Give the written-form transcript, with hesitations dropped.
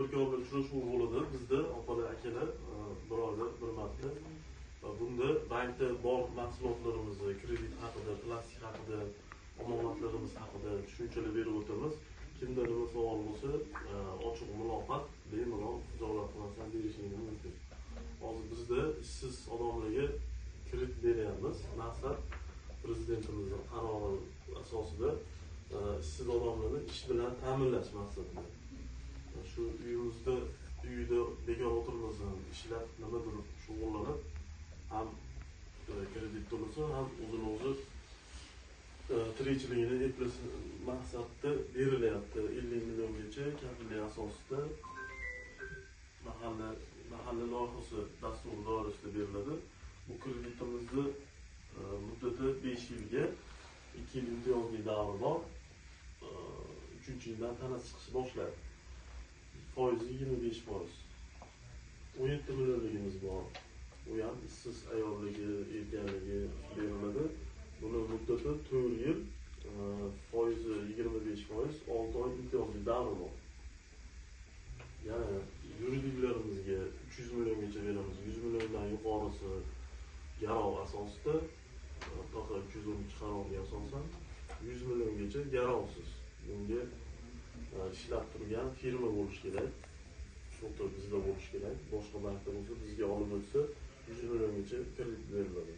Tadbirkorlar uchrashuvi bo'ladi bizda, opalar, akalar, bir oyda bir marta. Bunda bankda bor mahsulotlarimizni, kredit haqida, plastik haqida, omonatlarimiz haqida tushunchalar berib o'tamiz. Kimda nima savol bo'lsa, ochiq muloqot, bemalol xijolat qilmasdan berishingiz mumkin. Hozir bizda ishsiz odamlarga kredit beryapmiz. Maqsad prezidentimizning qarori asosida ishsiz odamlarni ish bilan ta'minlash maqsadida. Shu uyimizda, uyida bekor o'tirmasin, ishlab nimadir shug'ullanib, ham kredit to'lasa, ham o'zini o'zi tirikchiligini eplasin maqsadda berilyapti. 50 milliongacha kafillik asosida mahalla loyihasi dasturi doirasida beriladi. Bu kreditimizni muddati 5 yilga, 2 yil imtiyozli davri bor. 3-yildan tanasi chiqishi boshlaydi. Foizi 25%. 17 millionligimiz bor. U ham ishsiz ayolligi, erkakligi beriladi. Buni muddati 4 yil, foizi 25%, 6 oy imtiyozli davri bor. Yana yuridiklarimizga 300 milliongacha beramiz. 100 milliondan yuqorisi garov asosida, PX 312 qaroriga asosan 100 milliongacha garovsiz. Bunga ishlab turgan firma bo'lishi kerak. Shu bizda bo'lishi kerak. Boshqa bankda bo'lsa, bizga olib o'tsa 100 milliongacha kredit beriladi.